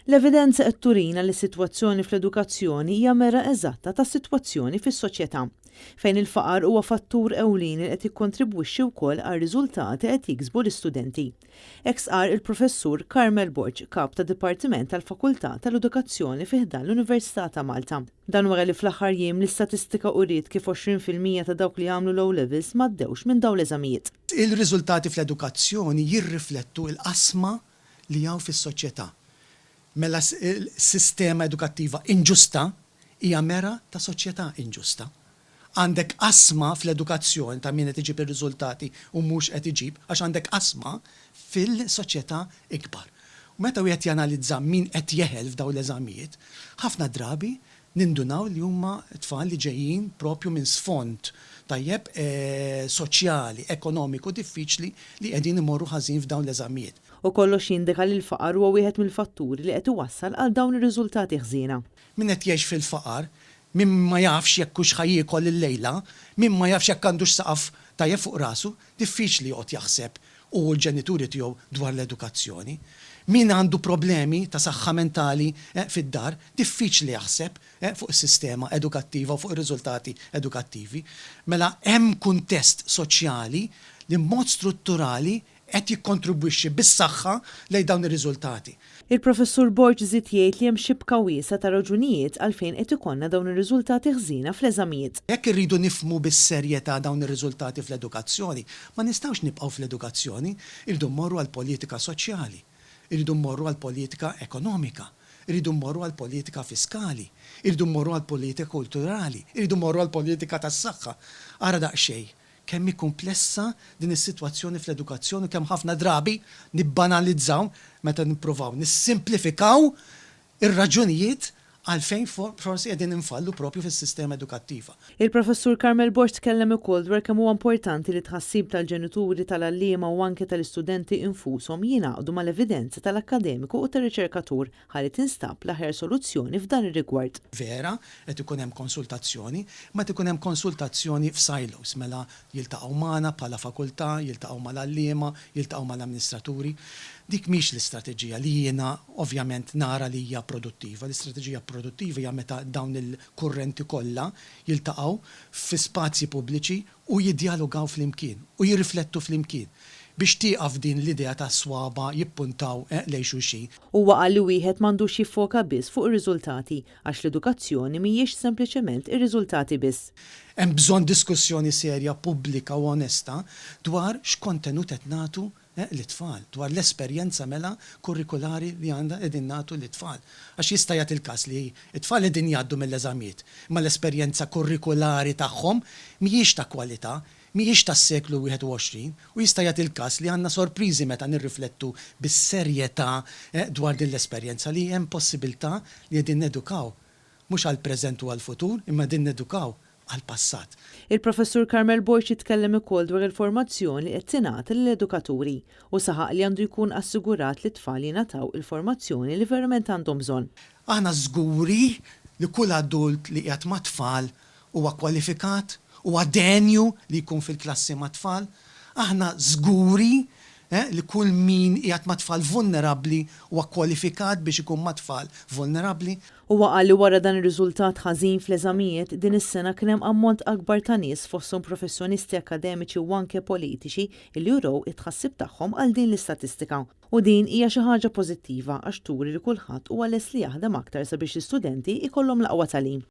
L-evidenza qed turina li s-sitwazzjoni fl-edukazzjoni hija mera eżatta tas-sitwazzjoni fis-soċjetà, fejn il-faqar huwa fattur ewlieni li qed jikkontribwixxi wkoll għar-riżultati qed jiksbu l-istudenti. Hekk stqarr il-Professur Carmel Borg, Kap ta' Dipartiment tal-Fakultà tal-Edukazzjoni fi ħdan l-Università ta' Malta. Dan wara li fl-aħħar jiem l-istatistika uriet kif 20% ta' dawk li għamlu l-O Levels m'għaddewx minn dawn l-eżamijiet. Il-riżultati fl-edukazzjoni jirriflettu l-qasma li hawn fis-soċjetà. Mela sistema edukattiva inġusta hija mera ta' soċjetà inġusta. Għandek qasma fl-edukazzjoni ta' min qed iġib ir-riżultati u mhux qed iġib għax għandek qasma fil-soċjetà ikbar. U meta wieħed janalizza min qed jeħel f'dawn l-eżamijiet, ħafna drabi nindunaw li huma tfal li ġejjin proprju minn sfond tajjeb soċjali, ekonomiku diffiċli li qegħdin imorru ħażin f'dawn l-eżamijiet. U kollox jindika li l-faqar huwa wieħed mill-fatturi li qed iwassal għal dawn ir-riżultati ħżiena. Min qed jgħix fil-faqar, min ma jafx jekk hux ħa jiekol illejla, min ma jafx jekk għandux saqaf tajjeb fuq rasu, diffiċli joqgħod jaħseb hu u l-ġenituri tiegħu dwar l-edukazzjoni. Min għandu problemi ta' saħħa mentali fid-dar, diffiċli jaħseb fuq is-sistema edukattiva u fuq ir-riżultati edukattivi. Mela hemm kuntest soċjali li b'mod strutturali qed jikkontribwixxi bis-saħħa lejn dawn ir-riżultati. Il-Professur Borg żied jgħid li hemm xibka wiesgħa ta' raġunijiet għalfejn qed ikollna dawn ir-riżultati ħżiena fl-eżamijiet. Jekk irridu nifhmu bis-serjetà dawn ir-riżultati fl-edukazzjoni, ma nistgħux nibqgħu fl-edukazzjoni, irridu mmorru għall-politika soċjali, irridu mmorru għall-politika ekonomika, irridu mmorru għall-politika fiskali, irridu mmorru għall-politika kulturali, irridu mmorru għall-politika tas-saħħa. Ara daqsxejn Kemm hi kumplessa din is-sitwazzjoni fl-edukazzjoni u kemm ħafna drabi nibbanalizzaw meta nippruvaw nissimplifikaw ir-raġunijiet għalfejn forsi qegħdin infallu proprju fis-sistema edukattiva. Il-Professur Carmel Borg tkellem ukoll dwar kemm huwa importanti li t-tħassib tal-ġenituri, tal-għalliema u anke tal-istudenti infushom jingħaqdu mal-evidenza tal-akkademiku u tar-riċerkatur ħalli tinstab l-aħjar soluzzjoni f'dan ir-rigward. Vera, qed ikun hemm konsultazzjoni, imma qed ikun hemm konsultazzjoni f'silos, mela jiltaqgħu magħna bħala fakultà, jiltaqgħu mal-għalliema, jiltaqgħu mal-amministraturi. Dik mhix l-istrateġija li jiena ovvjament nara li hija produttiva. L-istrateġija produttiva hija meta dawn il-kurrenti kollha jiltaqgħu fi spazji pubbliċi u jiddjalogaw flimkien u jirriflettu flimkien biex tieqaf din l-idea ta' swaba' jippuntaw lejn xulxin. Huwa qal li wieħed m'għandux jiffoka biss fuq ir-riżultati għax l-edukazzjoni mhijiex sempliċement ir-riżultati biss. Hemm bżonn diskussjoni serja, pubblika u onesta dwar x'kontenut qed nagħtu lit-tfal, dwar l-esperjenza mela kurrikulari li għandha qegħdin nagħtu lit-tfal. Għax jista' jagħti l-każ li t-tfal qegħdin jgħaddu mill-eżamijiet, imma l-esperjenza kurrikulari tagħhom mhijiex ta' kwalità, mhijiex tas-seklu 21 u jista' jagħti l-każ li għandna sorpriżi meta nirriflettu bis-serjetà dwar din l-esperjenza li hemm possibilità li qegħdin nedukaw mhux għall-preżent u għall-futur imma qegħdin nedukaw għall-passat. Il-Professur Carmel Borg jitkellem ukoll dwar il-formazzjoni li qed tingħata lill-edukaturi u saħaq li għandu jkun assigurat li t-tfal jingħataw il-formazzjoni li verament għandhom bżonn. Aħna żguri li kull adult li qiegħed mat-tfal huwa kwalifikat, huwa denju li jkun fil-klassi mat-tfal. Aħna żguri li kull min qiegħed ma' tfal vulnerabbli huwa kwalifikat biex ikun ma' tfal vulnerabbli. Huwa qal li wara dan ir-riżultat ħażin fl-eżamijiet, din is-sena kien hemm ammont akbar ta' nies fosthom professjonisti akkademiċi u anke politiċi illi urew it-tħassib tagħhom għal din l-istatistika. U din hija xi ħaġa pożittiva għax turi li kulħadd huwa lest li jaħdem aktar sabiex l-istudenti jkollhom l-aqwa tagħlim.